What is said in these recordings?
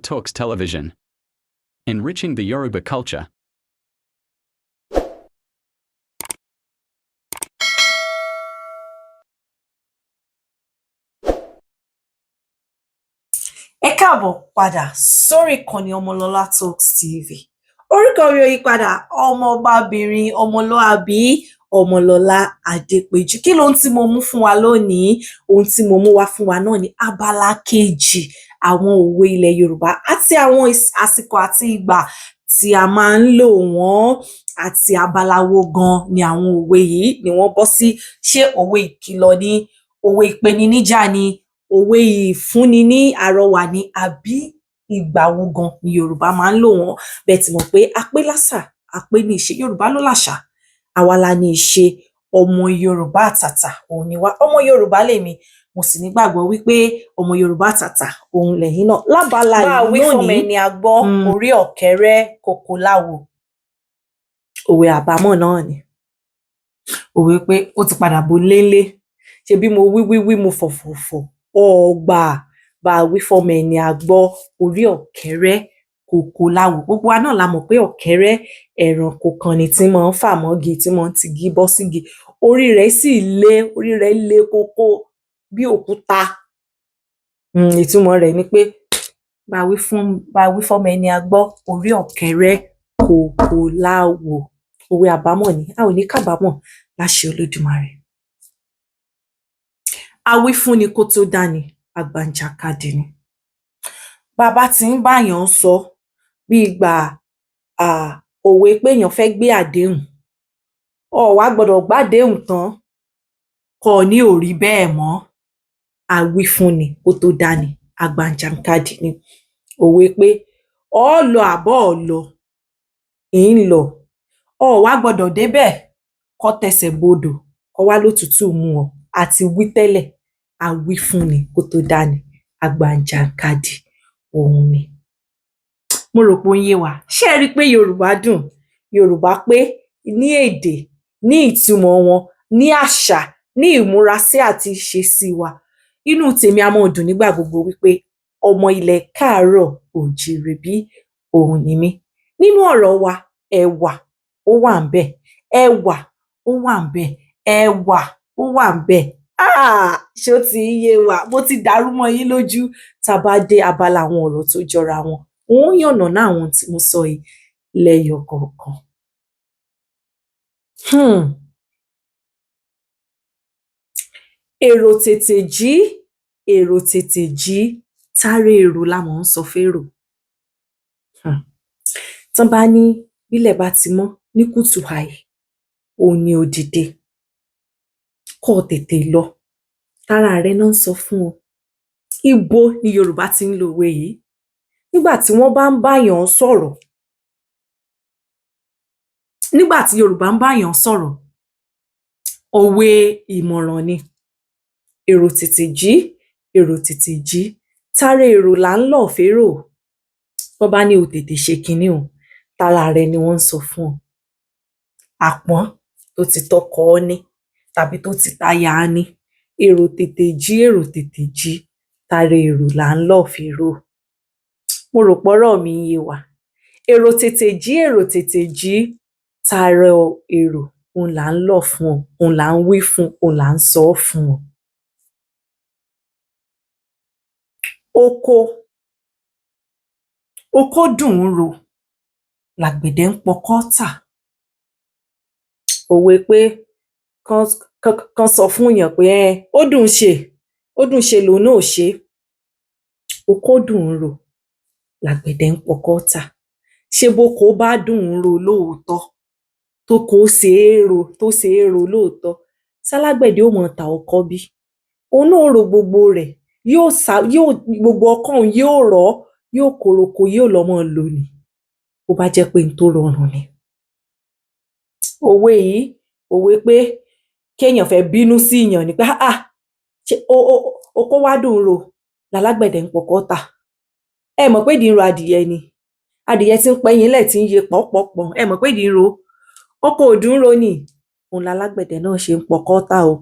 Talks Television, enriching the Yoruba culture. Ẹ káàbọ̀ padà sórí ìkànnì Ọmọlọ́lá Talks TV. Orúkọ mi ò yí padà, ọmọọbabìnrin ọmọlúàbí Ọmọlọ́lá Adépéjú. Kí lohun tí mo mú fún wa lónìí? Ohun tí mo mú wá fún wa náà ni abala kejì àwọn òwe ilẹ̀ Yorùbá àti àwọn àsìkò àti ìgbà tí a máa ń lò wọ́n, àti abala wo gan ni àwọn òwe yìí ni wọ́n bọ́ sí. Ṣé òwe ìkìlọ̀ ni? Òwe ìpeniníjà ni? Òwe ìfúnni ní àrọwà ni? Àbí ìgbà wo gan ni Yorùbá máa ń lò wọ́n? Bẹ́ ẹ ti mọ̀ pé a pé lásà, a pé ní ìṣe. Yorùbá ló làṣà, àwa la ní ìṣe. Ọmọ Yorùbá àtàtà òun ni wá. Ọmọ Yorùbá lèmi, mo sì nígbàgbọ́ wípé ọmọ Yorùbá àtàtà òun lẹ̀yin náà. Lábala Bá a yìí wí fọ́mọ lónìí, ẹni a gbọ́, orí ọ̀kẹ́rẹ́ kòkó láwo. Òwe àbámọ̀ náà ni. Òwe pé ó ti padà bo léńlé. Ṣebí mo wí wí wí, mo fọ̀ fọ̀ fọ̀, o ò gbà. Bá a wí fọ́mọ ẹni a gbọ́, orí ọ̀kẹ́rẹ́ kòkó láwo. Gbogbo wa náà la mọ̀ pé ọ̀kẹ́rẹ́ ẹranko kan ni tí máa ń fà mọ́gi, tí máa ń tigi bọ́ sígi. Orí rẹ̀ sì le, orí rẹ̀ le koko bí òkúta. Ìtumọ̀ rẹ̀ ni pé bá a wí fún, bá a wí fọ́mọ ẹni a gbọ́, orí ọ̀kẹ́rẹ́ kòkó láwo. Òwe àbámọ̀ ni, a ò ní kábàámọ̀ láṣẹ Olódùmarè. Awífúnni kó tó dáni, àgbà ìjàkadì ni. Bá a bá ti ń báyàn sọ bí ìgbà òwe pé èèyàn fẹ́ gbé àdéhùn, o ò wá gbọdọ̀ gbádéhùn tán kọ́ ọ ní ò rí bẹ́ẹ̀ mọ́. Awífúnni kó tó dáni, àgbà ìjàkadì ni. Òwe pé ọ ọ́ lọ àbọ́ ọ̀ lọ, ì ń lọ. O ò wá gbọdọ̀ débẹ̀ kọ́ tẹsẹ̀ bodò kọ́ wá lótùútù mú ọ. A ti wí tẹ́lẹ̀, awífúnni kó tó dáni, àgbà ìjàkadì òun ni. Mo rò pé ó ń yé wa. Ṣé ẹ rí i pé Yorùbá dùn? Yorùbá pé ní èdè, ní ìtumọ̀ wọn, ní àṣà, ní ìmúrasí àti ìṣesí wa. Inú tèmi a máa dùn nígbà gbogbo wípé ọmọ ilẹ̀ káàárọ̀ oòjíire bí òun ni mí. Nínú ọ̀rọ̀ wa, ẹ̀wà ó wà ńbẹ̀, ẹwà ó wà ńbẹ̀, ẹ̀wà ó wà ńbẹ̀. Ṣó ti ń yé wa? Mo ti dàrú mọ́ yín lójú. Tá a bá dé abala àwọn ọ̀rọ̀ tó jọra wọn, n ó yànnàná àwọn ohun tí mo sọ yìí lẹ́yọ kọ̀ọ̀kan. Èrò tètè jí, èrò tètè jí, tara èrò la mọ̀ ń sọ férò. Tán bá ní bílẹ̀ bá ti mọ́ ní kùtù hàì, òun ni o dìde, kọ́ ọ tètè lọ. Tara rẹ ná ń sọ fún ọ. Ibo ni Yorùbá ti ń lo òwe yìí? Nígbà tí wọ́n bá ń báyàn sọ̀rọ̀, nígbà tí Yorùbá ń báyàn sọ̀rọ̀, òwe ìmọ̀ràn ni. Èrò tètè jí, èrò tètè jí, tara èrò là ń lọ̀ férò. Bọ́n bá ní o tètè ṣe kinní un, tara rẹ ni wọ́n ń sọ fún ọ. Àpọ́n tó ti tọ́kọ ní tàbí tó ti táya ní. Èrò tètè jí, èrò tètè jí, tara èrò là ń lọ̀ férò. Mo rò pọ́rọ̀ mi ń yé wa. Èrò tètè jí, èrò tètè jí, tara èrò òun là ń lọ̀ fún ọ, òun là ń wí fún, òun là ń sọ ọ́ fún ọ. Oko, oko dùn ún ro, làgbẹ̀dẹ ń pọkọ́ tà. Òwe pé kán kán sọ fúnyàn pé ó dùn ún ṣe, ó dùn ún ṣe lòun náà ò ṣe é. Oko dùn ún ro, làgbẹ̀dẹ ń pọkọ́ tà. Ṣé bóko bá dùn ún ro lóòótọ́, tóko ṣe é ro, tó ṣe é ro lóòótọ́, ṣálágbẹ̀dẹ ó máa ta ọkọ́ bí? Òun náà ó ro gbogbo rẹ̀, yóò sá, yóò gbogbo ọkọ́ un yóò rọ̀ ọ́, yóò kó roko, yóò lọ máa lò ní bó bá jẹ́ pé n tó rọrùn ni. Òwe yìí, òwe pé kéèyàn fẹ́ bínú síyàn ni pé ṣé oko wá dùn ún ro lalágbẹ̀dẹ ń pọkọ́ tà. Ẹ mọ̀ pé ìdí ń ro adìyẹ ni. Adìyẹ tí ń pẹyin lẹ̀ tí ń ye pọ̀npọ̀npọ̀n, ẹ mọ̀ pé ìdí ń ro ó. Oko ò dùn ún ro ni. Òun lalágbẹ̀dẹ náà ṣe ń pọkọ́ tà o.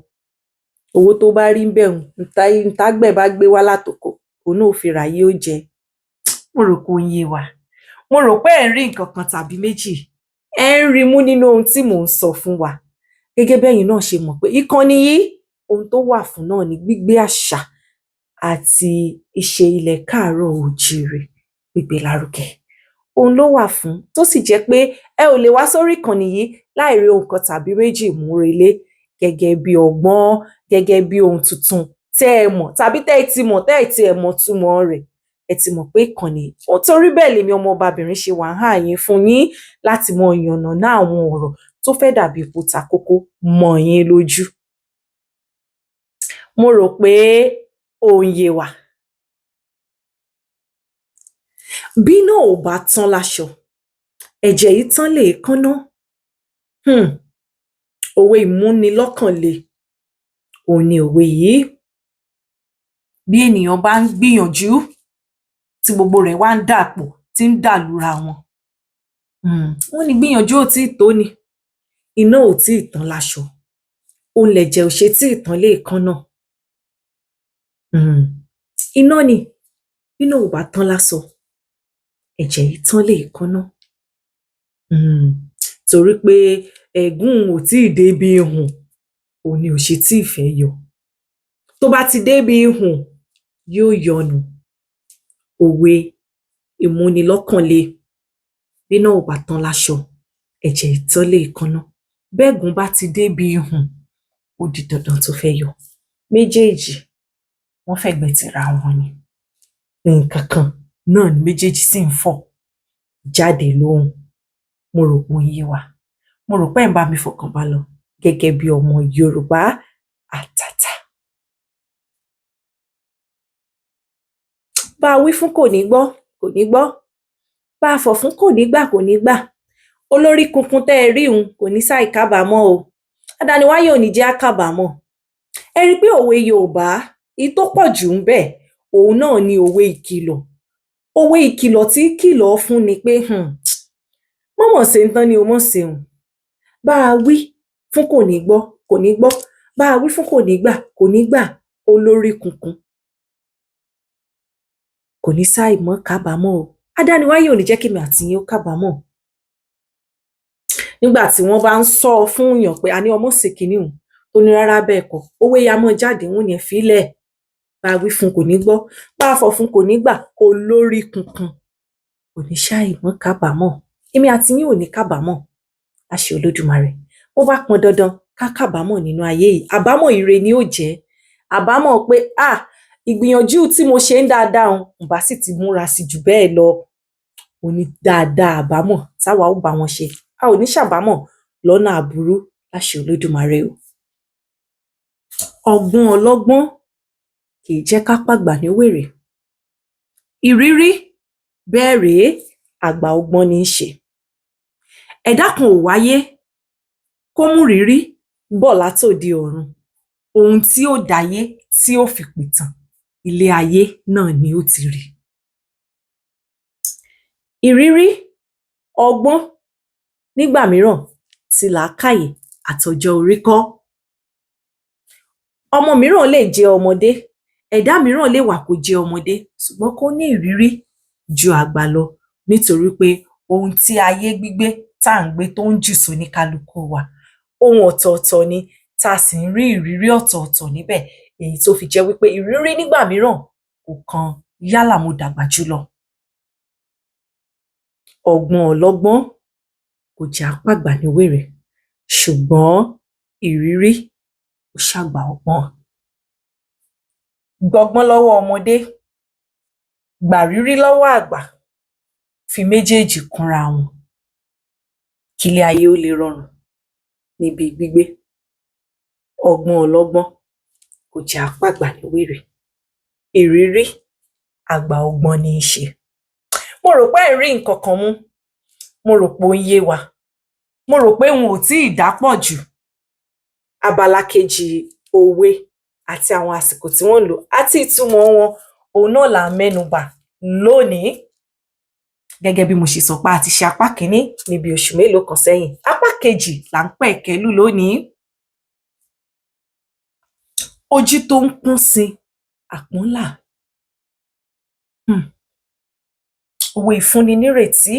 Owó tó bá rí ńbẹ̀ un, n tágbẹ̀ bá gbé wá látoko, òun náà ó fi rà á yóò jẹ. Mo rò pé ó ń yé wa. Mo rò pé ẹ̀ ń rí nǹkan kan tàbí méjì, ẹ̀ ń rí mú nínú ohun tí mò ń sọ fún wa. Gẹ́gẹ́ bẹ́yin náà ṣe mọ̀ pé ìkànnì yìí, ohun tó wà fún náà ni gbígbé àṣà àti ìṣe ilẹ̀ káàárọ̀ oòjíire, gbígbé lárugẹ. Òun ló wà fún, tó sì jẹ́ pé ẹ ò lè wá sórí ìkànnì yìí láì rí ohun kan tàbí méjì mú relé gẹ́gẹ́ bí ọgbọ́n, gẹ́gẹ́ bí ohun tuntun tẹ́ ẹ mọ̀ tàbí tẹ́ ẹ ti mọ̀ tẹ́ ẹ tiẹ̀ mọ̀ túmọ̀ rẹ̀. Ẹ ti mọ̀ pé ìkànnì ó torí bẹ́ẹ̀ lèmi ọmọbabìnrin ṣe wà ń fún yín láti mọ yànnàná àwọn ọ̀rọ̀ tó fẹ́ dàbí ipò ta kókó mọ́ yín lójú. Mo rò pé ó ń yé wa. Bíná ò bá tán láṣọ, ẹ̀jẹ̀ í tán léèékánná. Òwe ìmúnilọ́kànle òhun ni òwe yìí. Bí ènìyàn bá ń gbìyànjú tí gbogbo rẹ̀ wá ń dàpọ̀, tí ń dà lúra wọn, wọ́n ní ìgbìyànjú ò tíì tó ni, iná ò tíì tán láṣọ, òun lẹ̀jẹ̀ ò ṣe tíì tán léèékánná. Iná ni, bíná ò bá tán láṣọ, ẹ̀jẹ̀ í tán léèékánná. Torí pé ẹ̀gún un ò tíì débi ihùn, òun ni ò ṣe tíì fẹ́ yọ. Tó bá ti débi ihùn, yóò yọnu. Òwe ìmúnilọ́kànle, bíná ò bá tán láṣọ, ẹ̀jẹ̀ í tán léèékánná. Bẹ́ẹ̀gún bá ti débi ihùn, ó di dandan tó fẹ́ yọ. Méjèèjì wọ́n fẹ̀gbẹ́ tira wọn ni. Nǹkan kan náà ni méjèèjì sì ń fọ̀ jáde lóhùn. Mo rò pé ó ń yé wa. Mo rò pé ẹ̀ ń bá mi fọkàn bá lọ gẹ́gẹ́ bí ọmọ Yorùbá àtàtà. Bá a wí fún kò ní gbọ́, kò ní gbọ́. Bá a fọ̀ fún kò ní gbà, kò ní gbà. Olórí kunkun tẹ́ ẹ rí un kò ní ṣàì kábàámọ̀ o. Adániwáyé ò ní jẹ́ á kábàámọ̀. Ẹ rí i pé òwe Yorùbá, èyí tó pọ̀ jù ńbẹ̀, òun náà ni òwe ìkìlọ̀. Òwe ìkìlọ̀ tí ń kìlọ̀ fún ni pé mọ́mọ̀ ṣe ń tán ní o mọ́ ṣe un. Bá a wí fún kò ní gbọ́, kò ní gbọ́. Bá a wí fún kò ní gbà, kò ní gbà. Olórí kunkun kò ní ṣàì mọ́ kábàámọ̀ o. Adániwáyé ò ní jẹ́ kémi àti yín ó kábàámọ̀. Nígbà tí wọ́n bá ń sọ fún yàn pé a ní ọmọ ṣe kinní un, tó ní rárá bẹ́ẹ̀ kọ́, òwe yìí á mọ́ jáde, wọ́n ó ní ẹ fi í lẹ̀. Bá a wí fún kò ní gbọ́, bá a fọ̀ fún kò ní gbà. Olórí kunkun kò ní ṣàì mọ́ kábàámọ̀. Èmi àti yín ò ní kábàámọ̀ láṣẹ Olódùmarè. Bó bá pọn dandan ká kábàámọ̀ nínú ayé yìí, àbámọ̀ ire ni ó jẹ́. Àbámọ̀ pé ah, ìgbìyànjú tí mo ṣe ń dáadáa un, ǹ bá sì ti múra sí jù bẹ́ẹ̀ lọ. Òun ni dáadáa àbámọ̀ táwa ó bá wọn ṣe. A ò ní ṣàbámọ̀ lọ́nà aburú láṣẹ Olódùmarè o. Ọgbọ́n ọlọ́gbọ́n kìí jẹ́ ká pàgbà ní wèrè. Ìrírí bẹ́ẹ̀ rèé, àgbà ọgbọ́n ní í ṣe. Ẹ̀dá kan ò wáyé kó múrìírí bọ̀ látòde ọ̀run. Ohun tí ó dáyé tí ó fi pìtàn, ilé ayé náà ni ó ti rí. Ìrírí, ọgbọ́n nígbà mìíràn ti làákàyè àtọjọ́ orí kọ́. Ọmọ mìíràn lè jẹ́ ọmọdé, ẹ̀dá mìíràn lè wà kó jẹ́ ọmọdé, ṣùgbọ́n kó ní ìrírí ju àgbà lọ nítorí pé ohun tí ayé gbígbé tá à ń gbé tó ń jù sóníkálukú wa, ohun ọ̀tọ̀ọ̀tọ̀ ni, tá a sì ń rí ìrírí ọ̀tọ̀ọ̀tọ̀ níbẹ̀, èyí tó fi jẹ́ wí pé ìrírí nígbà mìíràn kò kan yálà mo dàgbà jù lọ. Ọgbọ́n ọlọ́gbọ́n kò jẹ́ á pàgbà ní wèrè, ṣùgbọ́n ìrírí ó ṣàgbà ọgbọ́n. Gbọgbọ́n lọ́wọ́ ọmọdé, gbàrírí lọ́wọ́ àgbà, fi méjèèjì kúnra wọn kílé ayé ó lè rọrùn níbi gbígbé. Ọgbọ́n ọlọ́gbọ́n kò jẹ́ á pàgbà ní wèrè. Ìrírí àgbà ọgbọ́n ní í ṣe. Mo rò pé ẹ̀ ń rí nǹkan kan mú. Mo rò pé ó ń yé wa. Mo rò pé n ò tíì dápọ̀ jù. Abala kejì òwe àti àwọn àsìkò tí wọ́n ń lò ó àti ìtumọ̀ wọn, òun náà là ń mẹ́nu bà lónìí. Gẹ́gẹ́ bí mo ṣe sọ pé a ti ṣe apá kìíní ní bí oṣù mélòó kan sẹ́yìn. Apá kejì là ń pẹ̀kẹ́lù lónìí. Ojú tó ń pọ́n sin àpọ́nlà. Òwe ìfúnni nírètí.